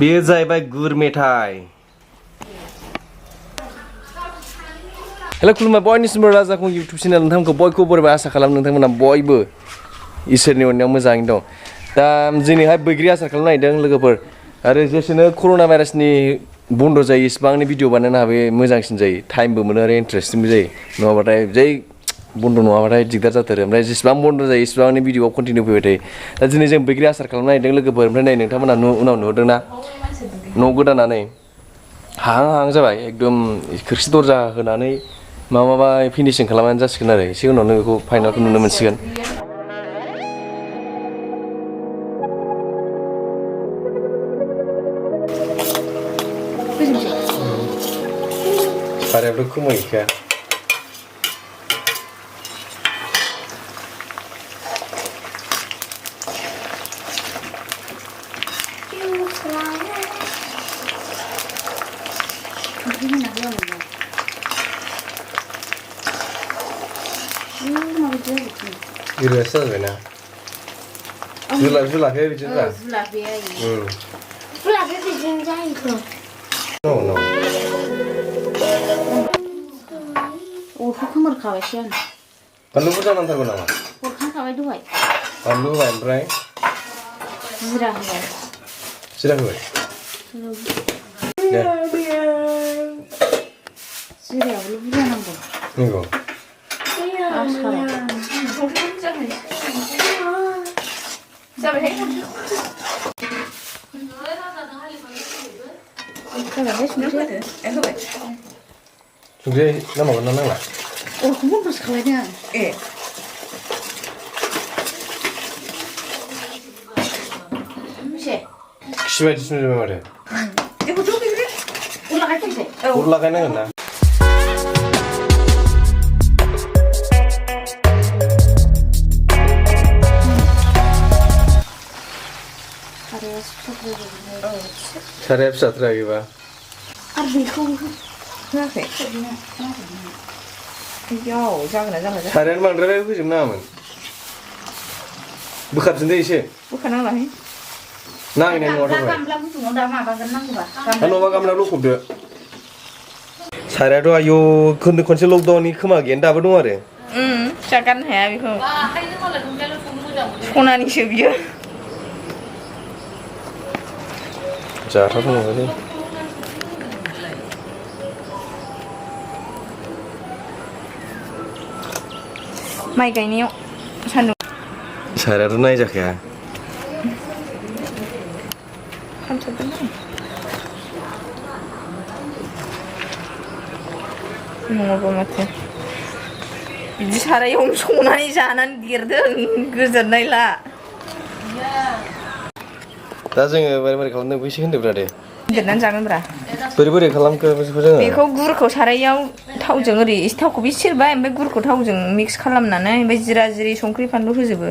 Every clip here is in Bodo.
बेयो जाहैबाय गुर मेथाइ। हेल' खुलुमबाय बयनिसिमबो राजाखौ इउटुब चेनेल नोंथांमोनखौ बयखौबो बरायबाय आसा खालामो नोंथांमोना बयबो इसोरनि अननायाव मोजाङैनो दं। दा जोंनिहाय बैग्रि आसार खालामनो नागिरदों लोगोफोर आरो जेसेनो कर'ना भाइरासनि बन्द' जायो इसिबांनो भिडिअ बानायनो हाबे मोजांसिन जायो टाइमबो मोनो आरो इन्टारेस्टिंबो जायो नङाबाथाय जै बन्द' नङाबाथाय दिगदार जाथारो ओमफ्राय जेसेबां बन्द' जायो इसिबांनो भिडिअआव कन्टिनिउ फैबाय थायो। दा दिनै जों बैग्रि आसार खालामनो नागिरदों लोगोफोर ओमफ्राय नै नोंथांमोना उनाव नुहुरदोंना न' गोदानानै हाहां हाहां जाबाय एकदम खोरखि दरजा होनानै माबा फिनिशिं खालामनानै जासिगोन आरो एसे उनावनो बेखौ फाइनालखौ नुनो मोनसिगोन। सारायाबोथ' खमायखाया Dirasa zaina. Zulafnya bikin apa? Zulafnya ini. Zulafnya bikin jahit loh. No. Oh, kamar kawasian. Balu bukan nanti guna apa? Bukan kawai dua. Balu kan, Bray? Zirah. Zirah gue. Ya. Zirah belum bisa nambah. Nih Sungguh nama mana nang lah? Oh, kamu pas kalanya? Kişi di sini mana? Ibu tuh gini. Ulah kayak sih. Ulah kayak nang. Sarap satra gitu. Arbiku. Kenapa? Yo, jangan. Sarap mana terlalu khusyuk namun. Bukan sendiri sih. Bukan apa nih? Nah ini mau apa? Anu apa kamu lu kudu? Sarap tuh ayo konser lockdown ini kemarin dah berdua deh. Jangan ya biku. Sonani sih dia. 자, 타서 먹어야지. 마이 가이니요. 산도. 잘해도 나이 작게. 한참 먹어 맞지. 이 사람이 엄청 많이 자는 디르든 그저날라. दा जोङो बोरै खालामदों बेखौ एसे होनदोब्रा दे देरनानै जागोन ब्रा बोरै खालामखो बेखौ जोङो बेखौ गुरखौ सारायाव थावजों ओरै एसे थावखौ बे सेरबाय ओमफ्राय गुरखौ थावजों मिक्स खालामनानै ओमफ्राय जिरा जिरि संख्रि फानलु होजोबो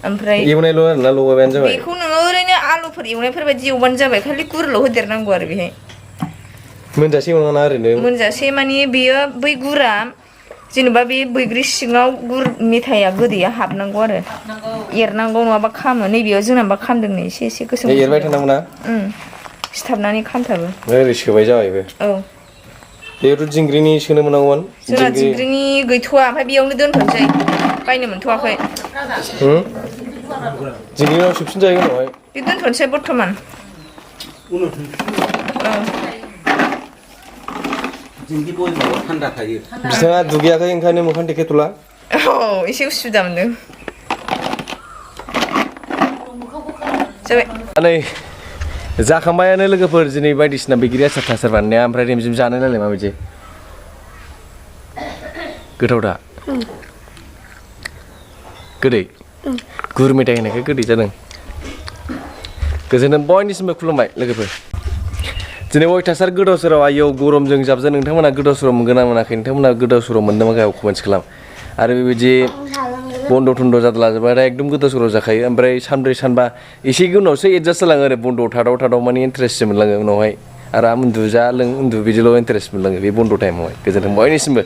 ओमफ्राय एवनायल' आरोना लगायबानो जाबाय बेखौ नोङो ओरैनो आलुफोर एवनायफोर बायदि एवबानो जाबाय खालि गुरल' होदेरनांगौ आरो बेहाय मोनजासे एवनाङा ओरैनो मोनजासे माने बेयो बै गुरा जेनेबा बे बैग्रि सिङाव गुर मेथाइया गोदैया हाबनांगौ आरो एरनांगौ नङाबा खामो नैबेयाव जोंनाबा खामदों नै एसे गोसोम एरबाय थानांगौ ना सिथाबनानै खामथाबो ओरै सोबाय जाबायबो औ बेयावथ' दिंग्रिनि सोनो मोनांगौमोन जोंना दिंग्रिनि गैथ'वा ओमफ्राय बेयावनो दोनथ'नोसै बायनो मोनथ'वाखै दिंग्रिनाव सोबसिन जायो उनावहाय बे दोनथ'नोसै बर्थमान बिथाङा दुगैयाखै ओंखायनो मोखां देखायथ'ला औ एसे उसुबिदा मोनदों जाबाय नै जाखांबायानो लोगोफोर दिनै बायदिसिना बैग्रि आसार थासार बानायनाया ओमफ्राय रेमजिम जानाय नालाय माबायदि गोथाव दा गोदै गुर मेथाइ होनायखाय गोदै जादों गोजोनथों बयनिसिमबो खुलुमबाय लोगोफोर दिनै अयथासार गोदाव सोराव आयौ गरमजों जाबजों नोंथांमोना गोदाव सोराव मोनगोन ना मोनाखै नोंथांमोना गोदाव सोराव मोनदों मा गायाव कमेन्ट्स खालाम आरो बेबायदि बन्द' थन्द' जादला जोबबाथाय एकदम गोदाव सोराव जाखायो ओमफ्राय सानब्रै सानबा एसे उनावसो एडजास्ट जालाङो आरो बन्द' थादाव माने इन्टारेस्टसो मोनलाङो उनावहाय आराम उन्दुजा लों उन्दु बिदिल' इन्टारेस्ट मोनलाङो बे बन्द' टाइमावहाय गोजोनथों बयनिसिमबो